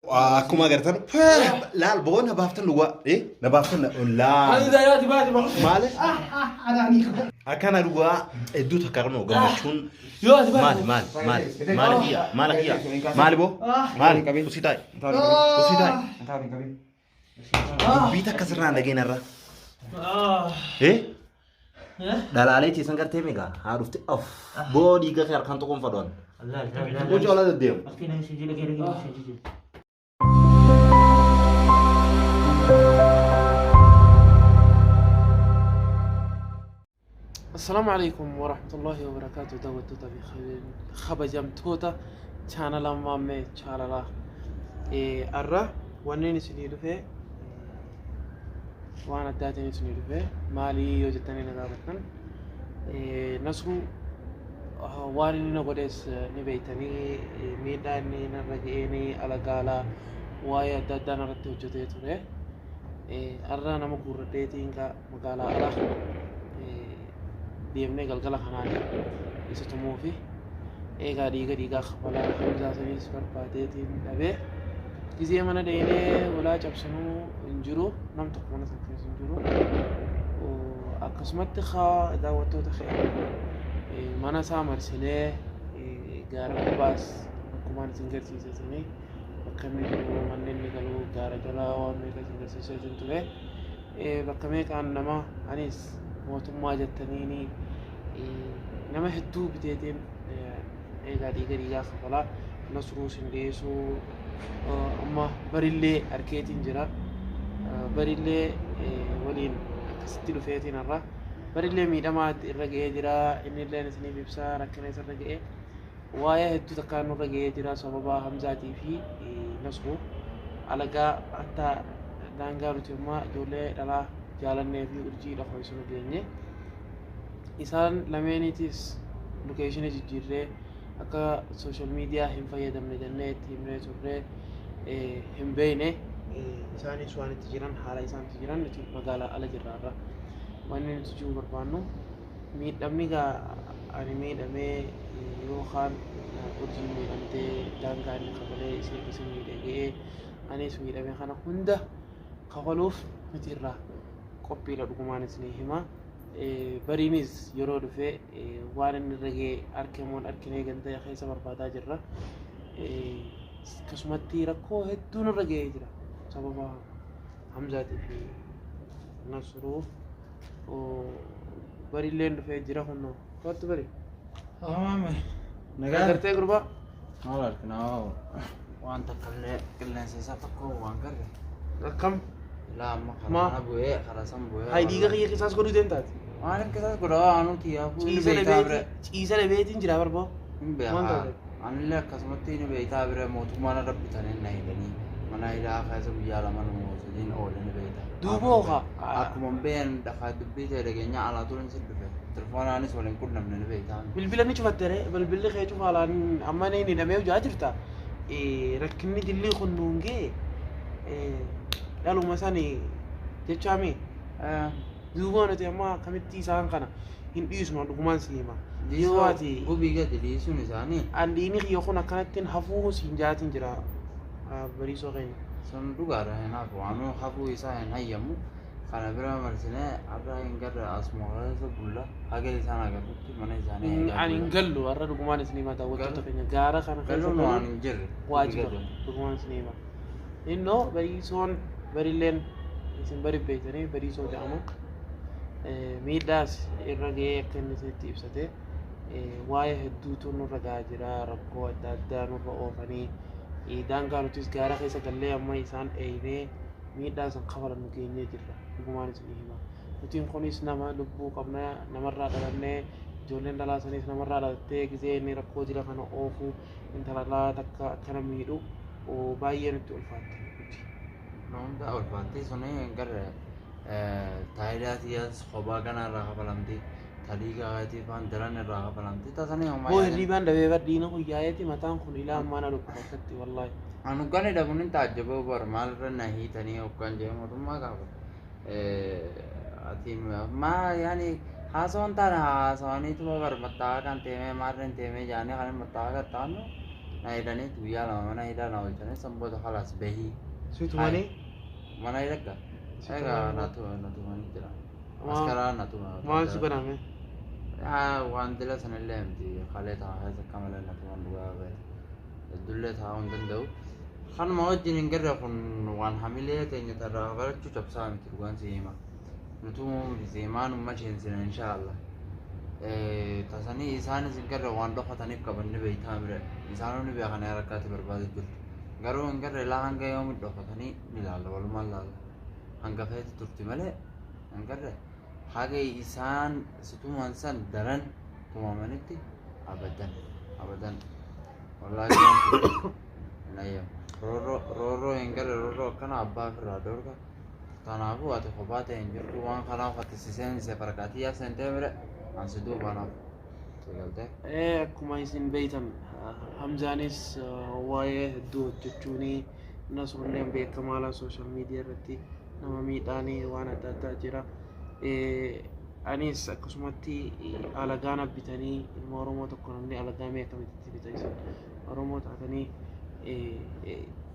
Akkuma agartan laal boo na baaftan dhugaa na baaftan laal. Hamza yaati baati baati. Maali? Akkana dhugaa hedduu takka qabnu gammachuun Yoo ati baati. maali maali maali maali kiyya maali kiyya maali boo maali usii taa'i usii taa'i dubbii takka sirraa dhageen irra. Dhalaalee teessan gartee meeqa haa dhufte of boo dhiiga kee harkaan tuquun fadhoon. Tuquu coola deddeemu. Assalaamu alaikum warahmatullahi wabarakaatu daawwattoota fi kabajamtoota chaanala Maammee Chaalalaa. Har'a wanneen isinii dhufe waan addaatiin isinii dhufe maalii yoo jettanii na gaafattan Nasruu waan inni na godhes ni beektanii miidhaa inni narra ga'een alagaalaa waa'ee adda addaa narratti hojjetee ture. Har'a nama guurradheetiin magaalaa ala deemnee galgala kanaan isa tumuufi eegaa dhiiga dhiigaa kafalaa Hamzaa saniis barbaadeetiin dhabee gizee mana dheenee walaa cabsinuu hin jiru nam tokko mana san keessa hin jiru akkasumatti kaa daawwattoota keenya mana isaa marsinee gaara gubbaas akkumaan isin garsiise sanii bakka inni jiru manni inni galu gaara jalaa waan meeqa isin garsiisee isin ture. Bakka meeqaan nama anis mootummaa jettaniini nama hedduu biteetiin eegaa dhiiga dhiigaa kafalaa Nasruu sin dhiyeessuu amma barillee arkeetiin jira barillee waliin akkasitti dhufeetiin har'a barillee miidhamaa irra ga'ee jira innilleen isiniif ibsaa rakkina isarra ga'ee Waa'ee hedduu takkaa nurra ga'ee jira sababa Hamzaatii fi Nasruu alagaa hatta daangaa nuti amma ijoollee dhalaa jaalannee fi urjii dhafoysu nu geenye. Isaan lameeniitis lokeeshina jijjiirree akka sooshaal miidiyaa hin fayyadamne jennee itti himnee turree hin beekne. Isaanis waan itti jiran haala isaan itti jiran nuti magaalaa ala jirra irra. Wanni nuti jiru barbaannu Miidhamni gaa ani miidhamee yookaan urjiin miidhamtee daangaa inni kafalee isii akkasi miidhe ga'ee anis miidhame kana hunda kafaluuf nuti irraa qophiidha dhugumaan isinii hima. Bariinis yeroo dhufe waan inni irra ga'e arke moo hin arkinee ganda keessa barbaadaa jirra. Akkasumatti rakkoo hedduun irra ga'ee jira sababa Hamzaatii fi Nasruu. Barilleen dhufee jira kunno. Kottu bari. Maame. Nagaa. Agartee gurbaa? Maal argina? Waan takka illee qilleensa isaa tokko waan garre. Akkam? Ilaa amma karaa Maa? kana bu'ee karaa san bu'ee. Hay dhiiga kiyya qisaas godhuu deemtaati. Waan qisaas godha waan nuti yaafuu inni Ciisa beektaa bira. dhabeetiin ciisa dhabeetiin jira barboo. Hin Waan beekaa. taate. Anillee akkasumatti ni beektaa bira mootummaan irra bitanii na hidhanii mana hidhaa keessa guyyaa lama nu sadiin oole ni beektaa. Duuba hookaa. Akkuma beeyan dhakaa dubbii ta'e dhageenya alaa turan si dhufe. Telefoonaanis waliin qunnamne ni beektaa. Bilbila ni cufatte ree bilbilli kee cufaalaan amma ni hidhamee hojaa jirta. Rakkinni dillii kun nuun ga'e dhaluma sani jechaami. Duuba nuti amma akkamitti isaan kana hin dhiisnu dhugumaan si hima. Yoo ati Gubii gadi dhiisuun isaanii an dhiini kiyya kun akkanattiin hafuu siin jaatiin jira bariisoo keenya. Sun dhugaadha hin hafu. Anuu hafuu isaa hin hayyamu. Kana bira marsinee har'a hin garre asuma keessa bulla haga isaan agarrutti mana isaanii eegaa Ani hin bulla. gallu har'a dhugumaan isin hima daawwattoota keenya gaara kana keessa Galuun waan galuun hin jirre. waajiba dhugumaan isin hima. Innoo bariisoon barilleen isin bari beektanii bariisoo jedhama. Miidhaas irra ga'ee akka inni isinitti ibsate waa'ee hedduutu nurra ga'aa jira rakkoo adda addaa nurra oofanii daangaa nutis gaara keessa gallee amma isaan eeynee miidhaa san kafalan nu geenyee jirra dhugumaan isinii hima. Nutiin kunis nama lubbuu qabna namarraa dhalannee ijoolleen dhalaa sanis namarraa dhalattee gizee inni rakkoo jira kana oofu intala dhalaa takka akkana miidhu baay'ee nutti ulfaatte nuti. Nu hunda ulfaatti suni garre taayidaa tiyyaas kophaa kana irraa kafalamti. Taliigaa keetii faan daran irraa kafalamti. Tasanii homaa Boo yaadin. hirriibaan dhabee bar dhiina kun yaa'eeti mataan kun ilaa ammaa na dhukkuba akkatti wallaahi. An hoggaan hidhamu nin taajjaboo bar maalirra na hiitanii hoggaan jedhee mootummaa gaafadha. Ati maa yaani haasawan taane haasawaniituma bar mattaa'aa kan teemee maarreen teemee jaanii kan mattaa'aa kan taanu Na hidhanii guyyaa 2 mana hidhaa na oolchanii san booda khalaas bahii. Si tumanii? Mana hidhagga. Si Egaa tumanii? na tumanii jira. Askaraa na tuma. Maal si godhame? Waan dila sanillee miti kalee ta'a keessa akka malee na tuman dhugaa bahe. Heddullee taa'uu hin danda'u. Kanuma wajjin hin garre kun waan hamilee teenya tarraa barachuu cabsaa miti dhugaan si hima. Nutuu miti imaanuma sheensina inshaallah. Tasanii isaanis hin garre waan dhokataniif qaban ni beektaa mire. Isaanuu ni beekan harkaatti barbaade jirtu. Garuu hin garre laa hanga yoomi dhokatanii ni ilaalla walumaan laalla. Hanga feeti turti malee hin garre haga isaan si tuman san daran tumamanitti abadan abadan. Wallaahi hin ayyamu. Roorroo roorroo hin garre roorroo akkana abbaa ofirraa dhorka. Kanaafuu ati kophaa ta'e hin jirtu waan kanaaf ati si seense farqaatii yaa seentee mire an si duubaan hafu. Si galtee? Akkuma isin beektan Hamzaanis waa'ee hedduu hojjechuuni Nasrulleen beekamaadha social media irratti nama miidhaanii waan adda addaa jira. Anis akkasumatti alagaa na bitanii ilma Oromoo tokko namni alagaa mee akkamitti bita isin Oromoo taatanii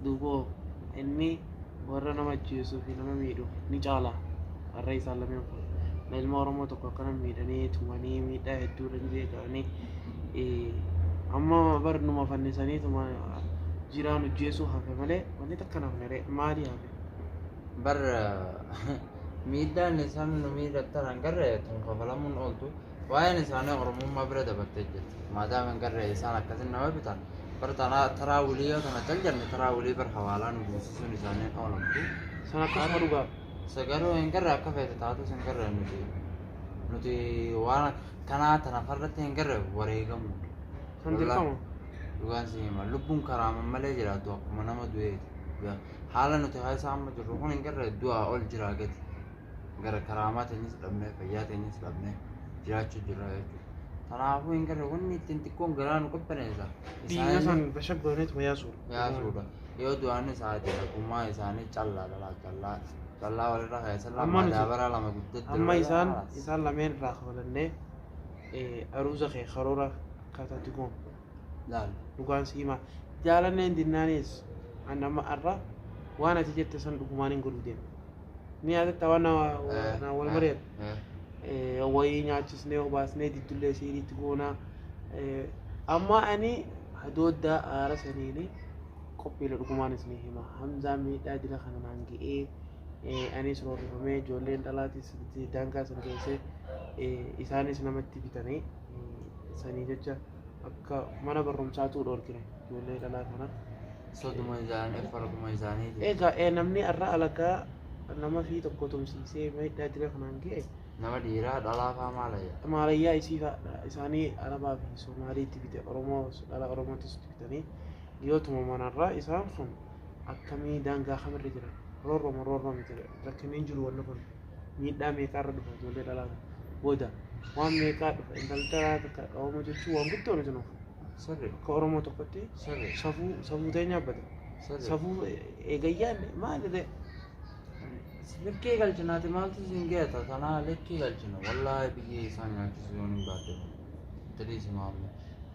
duuboo inni warra nama ajjeesuu fi nama miidhu ni caala warra isaan lameen kun. Ilma Oromoo tokko akkana miidhanii tumanii miidhaa hedduu irra gisee ga'anii amma bar numa fannisanii tuma jiraan hojjeesuu hafe malee wanni takka nafne ree maali hafe? Bar miidhaan isaan nu miidhattan hangarre tun kafalamuun ooltu waa'een isaanii Oromummaa bira dabartee jirti. Maadaama hangarre isaan akkasin nama bitan bar taraa wilii yoo tana cal jenne taraa wilii bar hawaalaa nu buusisuun isaanii oolamtu. San akkasuma dhugaa. Sagaruu hin garre akka feete taatus hin garre nuti waan kanaa tana farratti hin garre wareegamuudha. San dirqama. Dhugaan si hima lubbuun karaaman malee jiraattu akkuma nama du'eeti. Haala nuti keessa amma jirru kun hin garre du'aa ol jiraa gadi. Gara karaamaa teenyas dhabnee fayyaa teenyas dhabnee jiraachuu jirra jechuudha. Kanaafuu hin garre wanni ittiin xiqqoon garaa nu qabbaneessa. Dhiiga san bashaggoneetuma yaasuudha. Yaasuudha. Yoo du'aan isaati gumaa isaanii callaa dhalaa callaa callaa walirra keessa Amma lama nuti daabara lama guddatti amma isaan isaan lameen irraa kafalannee aruuza kee karoora akkaataatti goonu. Laal. Dhugaan si himaa. Jaalanneen dinnaanis an amma arra waan ati jette san dhugumaan hin godhu deema. Ni yaadatta waan na wal mari'atu. Wayii nyaachisnee obaasnee diddullee siiriitti goonaa. Amma ani hadooddaa aara saniini qophiilee dhugumaan isinii hima. Hamzaan miidhaa jira kana naan ga'ee anis roorrifamee ijoolleen dhalaatis daangaa sana geessee isaanis namatti bitanii sanii jecha akka mana barumsaatuu dhoorkine ijoollee dhalaa kana. Soduma isaanii farquma isaaniiti. Egaa namni har'a alagaa nama fi tokko tumsiisee miidhaa jira kanaan ga'e. Nama dhiiraa dhalaa faa maalayyaa. Maalayyaa isii isaanii Arabaa fi Somaaliitti bite Oromoo dhala Oromootis bitanii yoo tumamanarraa isaan kun akkamii daangaa kamirra jiran roorroma roorroma miti rakkinni hin jiru wanni kun miidhaa meeqaarra dhufa ijoollee dhalaa kana booda waan meeqaa dhufa intalli dhalaa takka qabamuu jechuun waan guddoo miti nuuf Sirri. akka Oromoo tokkotti Sirri. safuu safuu teenya abbata Sirri. safuu eegayyaan maali ta'e Likkii galchinaati maaltu siin geeta tanaa likkii galchina wallaahi biyyee isaan nyaachisu yoon hin baadde tiriisi maamme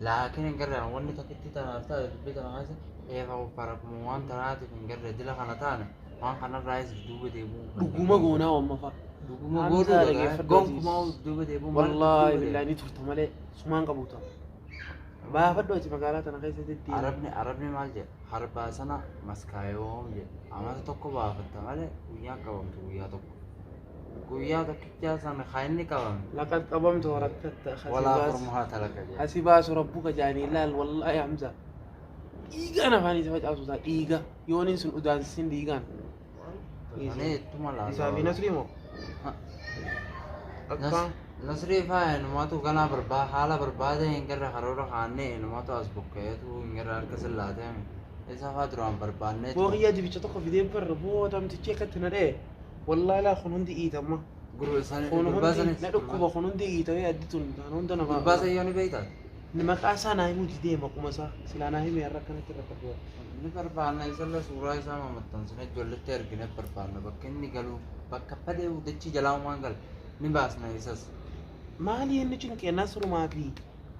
laakiin hin garre wanni takkitti tanaaf taate dubbii tana keessa eefa farakuma waan tanaatiif hin garre dila kana taane waan kanarraayis duuba deebi'uu dhuguma goonaa wamma fa'a. dhuguma Hamzaa godhuu dhageeffadhu gonkumaa asiis. duuba deebi'uu Wallaahi billaahi ni turta malee sumaan qabu ta'a. Baafadhu ati magaalaa tana keessa deddeemi. Arabni maal jedha harbaa sana maskaayoom jedha amata tokko baafatta malee guyyaan qabamtu guyyaa tokko guyyaa tokkichaa sana kan inni qabame Laqad qabamtu warakkatta walaa furmaa talaka jedha. hasi baasu rabbuka jaanii ilaal wallaahi Hamza. Dhiigaan afaan isa facaasu ta'a dhiiga yooniin sun udaansisin dhiigaan. Ani ittuma laala. Isaa fi Nasrii moo? Akka Nasrii faa inumatu ganaa barbaa haala barbaade hin garre karoora kaannee inumatu as bokkeetu hin garre harka sillaatee isa faa duraan barbaannee. Boo kiyyaa dibicha tokko fidee barra boo tamtichi akkatti na dha'e wallaahi laa kun hundi iitamma. Gurba isaanii Kun gurbaa hundi sanis na dhukkuba kun hundi iitawee addi tun kan hunda nama. gurbaa san yoo ni beektaa? Maqaa isaa naa himuu didee maquma isaa silaa naa hime har'a akkanatti rakkatu. Ni barbaanna isalla suuraa isaa mamaxxansine ijoolletti ergine barbaanna bakka inni galu bakka fedhe dachii jalaa waan gala ni baasna isas. Maali inni cinqee Nasrumaa fi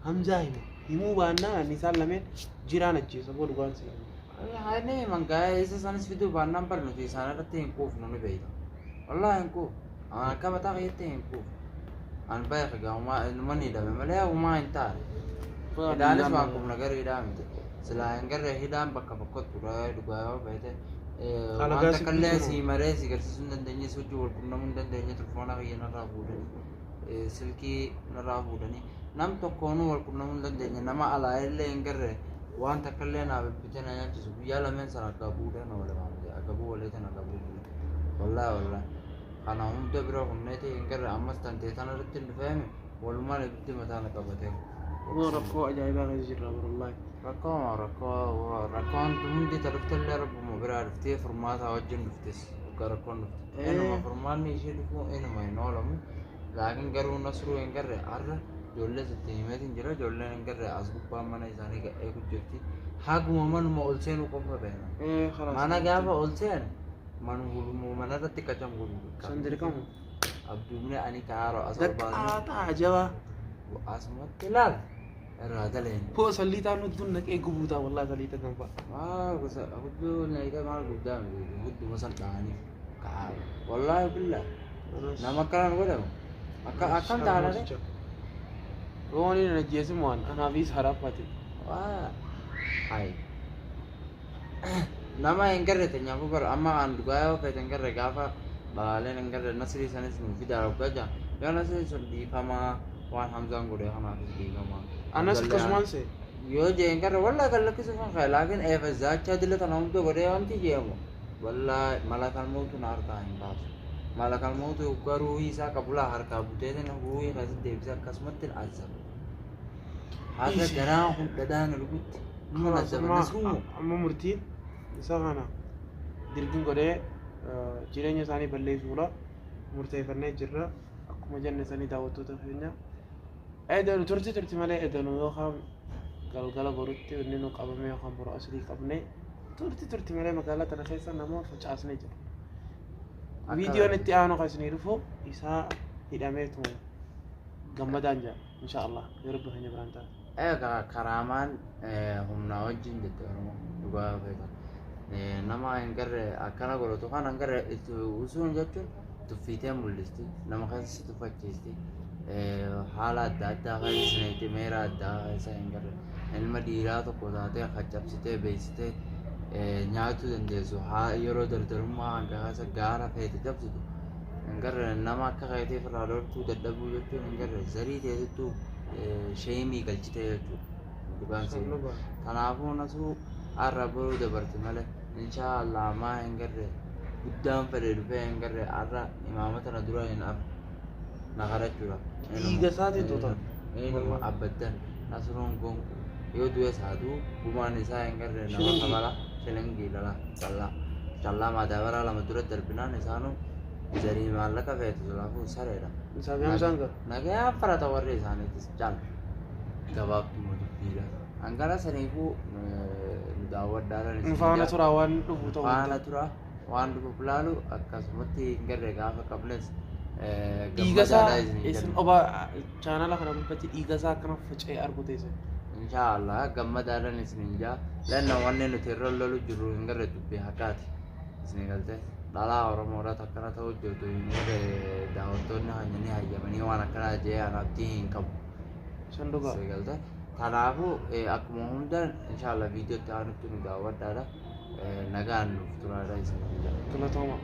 Hamzaa hime. Himuu baannaan isaan lameen jiraan ajjeesa boo dhugaan si. Inni mangaa isa sanis fiduu baannaan bar nuti isaan irratti hin quufnu ni beeyta. Wallaahi hin quufnu. Akka mataa kiyyatti hin quufnu. An beeka gaa homaa inuma ni hidhame malee homaa hin taane. Hidhaanis waan qubna garuu hidhaa miti. Silaa hin garree hidhaan bakka bakka ture dhugaa yoo beekte. Waan Alagaa si takka illee bituu. Si maree si garsiisuu hin dandeenye, si wajjin wal qunnamuu hin dandeenye, telefoona kiyya narraa fuudhanii, silkii narraa fuudhanii, nam tokkoonuu wal qunnamuu hin dandeenye, nama alaa illee hin garree waan takka illee naa bibbitee na nyaachisu guyyaa lameen sana akka buudhee na wal agabuu waleetan agabuu bule. Wallaahi wallaahi. Kana hunda bira humneeti hin garre ammas tantee tana irratti hin dhufeemi walumaan ibiddi mataa na qabatee. Boo rakkoo ajaa'ibaa keessa jirra wallahi. Rakkoo rakkoo rakkoon hundi ta dhuftellee rabbuma biraa dhuftee furmaata wajjin dhuftes akka rakkoon dhufte. Inuma furmaanni ishee dhufuu inuma hin oolamu. Laakiin garuu Nasruu hin garre har'a ijoollee sitti himeetiin jira, ijoolleen hin garre as gubbaa mana isaanii eegu jirti. Haguma manuma ol seenuu qofa beekna. Khalaas. Mana gaafa ol seenu manuma manarratti qacam godhu. San dirqamu. Abduumni ani kaaroo as ol baasne. Daqqaaxaa ajabaa. Asumatti ilaal irraa daleen. Boo salliitaan nutti naqee gubuutaa wallahi salliita ganfaa. Maal gosa hudduu naqee maal guddaa miti hudduma san dhahaniif kaa'amu. Wallaahi billaa nama akkanaan godhamu akka akkam taanare. Rooni na ajjeesimu waan anaafis haraffate. Waa hayi nama hin garre teenyaafuu bara amma an dhugaa yoo feete hin garre gaafa dhalaaleen hin garre Nasrii sanis nu fidaa hoggaa jaa yoo Nasrii sun dhiifamaa waan Hamzaan godhe kanaafis dhiifamaa. Anas akkasumaan see. Yoo jee hin garre wallaahi kan lakkisuuf hin ka'e, laakiin eefa zaachaa dila tana hunda godhee wanti jeemu wallaahi malakal mawtu na harkaa hin baasu. Malakal mawtu hoggaa ruuhii isaa qabulaa harkaa buteetiin ruuhii keessatti deebisee akkasumatti azaba. Haga garaa kun dhadhaan argutti numa azaba Nasruu. Amma murtiin isa kana dirgin godhee jireenya isaanii balleessuudha murteeffannee jirra akkuma jenne sanii daawwattoota keenya. Edanu turti turti malee edanu yookaan galgala borutti inni nu qabame yookaan boru asirrii qabne turti turti malee magaalaa tana keessa nama facaasnee jira. Viidiyoon itti aanu kan isinii dhufu isaa hidhameetu gammadaan jira insha Allah yoo rabbi keenya biraan taate. Egaa karaamaan humnaa wajjin jette Oromoo dhugaa beekan. Nama hin garre akkana godhatu kan hin garre itti usuun jechuun tuffiitee mul'isti, nama keessa si tuffachiisti, haala adda addaa keessa si naqxi, meera addaa keessa hin garre ilma dhiiraa tokko taatee caccabsitee beeksitee nyaatuu dandeessu haa yeroo dardarummaa hanga keessa gaara feete cabsitu hin garre nama akka keetiif irraa dhorkuu dadhabuu jechuun hin garre zarii teessittuu sheemii galchitee jechuudha. Dhugaan si. Kanaafuu Nasruu har'a boruu dabarti malee inshaa Allah maa hin garre guddaan fedhe dhufee hin garre har'a imaama tana dura hin hafu na kadhachuudha. Dhiiga isaatiin tuuta. Inuma abbaddan Nasruun gonku yoo du'es haa du'u gumaan isaa hin garre nama Shilingii. kabala shilingii lala callaa callaa maadaabaraa lama dura darbinaan isaanuu zarii maallaqa feetu silaafuu sareedha. Isaa fi Hamzaan gara. Nagayaan farata warri isaaniitis caala. Gabaabduma dubbiidha. Hangana saniifuu nu daawwadhaadhaan Nu faana tura waan dhufu ta'u. Faana tura waan dhufuuf laalu akkasumatti hin garre gaafa qabnes Dhiiga isaa gammadaadhaa isin isin jenna. oba chaanala kana gubbatti dhiiga isaa akkana faca'ee argu teessan. Inshaa Allah gammadaadhaan isin hin jaa. Lanna wanni nuti irra lolu jirru hin garre dubbii haqaati. Isin galte dhalaa Oromoodhaatu akkana ta'uu jirtu hin garre daawwattoonni keenya ni hayyamanii waan akkanaa jee an abdii hin qabu. San dhugaa. Isin galte kanaafuu akkuma hundaan inshaa Allah viidiyootti aanutti nu daawwadhaadha. Nagaan nuuf turaadha isin hin jaa. Galatooma.